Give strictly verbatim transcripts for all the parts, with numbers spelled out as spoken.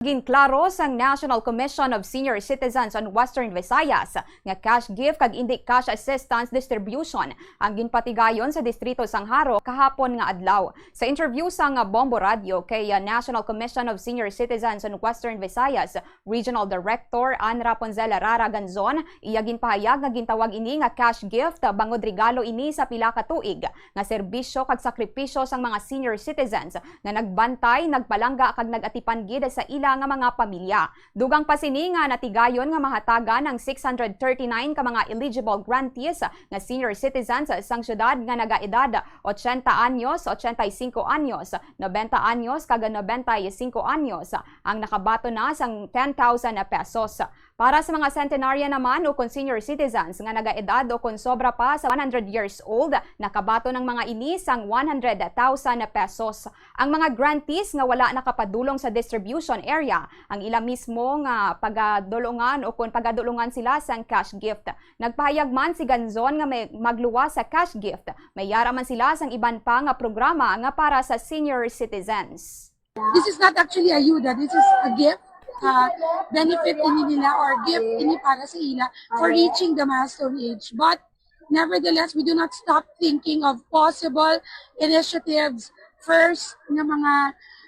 Ginklaro sang National Commission of Senior Citizens on Western Visayas nga cash gift kag indi cash assistance distribution ang ginpatigayon sa Distrito sang Jaro kahapon nga adlaw. Sa interview sang Bombo Radio kay, uh, National Commission of Senior Citizens on Western Visayas Regional Director Ann Rapunzel Rara Ganzon, iya ginpahayag nga gintawag ini nga cash gift bangod regalo ini sa pila ka tuig nga serbisyo kag sakripisyo sang mga senior citizens nga nagbantay, nagpalangga kag nag-atipan gid sa ila nga mga pamilya. Dugang pa sini nga natigayon nga mahatagan ang six hundred thirty-nine ka mga eligible grantees nga senior citizens sang syudad nga nagaedad ochenta anyos, ochenta y cinco anyos, nobenta anyos, kag nobenta y cinco anyos ang nakabaton na sang ten thousand pesos. Para sa mga centenarian naman ukon senior citizens nga nagaedad ukon sobra pa sa one hundred years old, nakabaton ang mga ini sang one hundred thousand pesos. Ang mga grantees nga wala nakapadulong sa distribution area, ang ila mismo nga pagadulungan ukon pagadulungan sila sang cash gift. Nagpahayag man si Ganzon nga may magluwas sa cash gift, may yara man sila sang iban pa nga programa nga para sa senior citizens. This is not actually ayuda. This is a gift. Uh, benefit ini nila or gift ini para sa ila for reaching the milestone age. But nevertheless, we do not stop thinking of possible initiatives. First, nga mga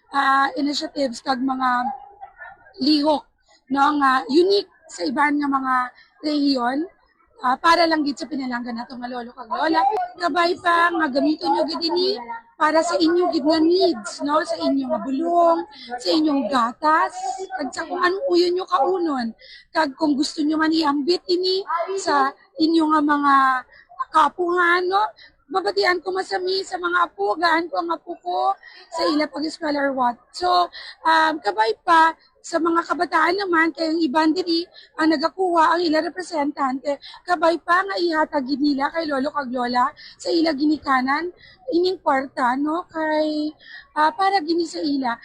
uh, initiatives kag mga lihok, no, nga unique sa iban nga mga rehiyon, ah, para lang gid sa pinalangga nato nga lolo kag lola. Kabay pa nga gamiton nyo gid ini para sa inyo gid nga needs, no, sa inyo nga bulong, sa inyong gatas, kag sa kung anong uyon nyo kaunon. Kag kung gusto nyo man iambit ini sa inyo nga mga kaapuhan, no, mabatian ko masami sa mga apo, gaan ko ang apo ko sa ila pag-eskwela or what. So, um, kabay pa sa mga kabataan naman, kay ang iban diri ang nagakuha ang ila representante, kabay pa nga ihatag gid nila kay lolo kag lola sa ila ginikanan ining kwarta, no, kay ah, para gini sa ila.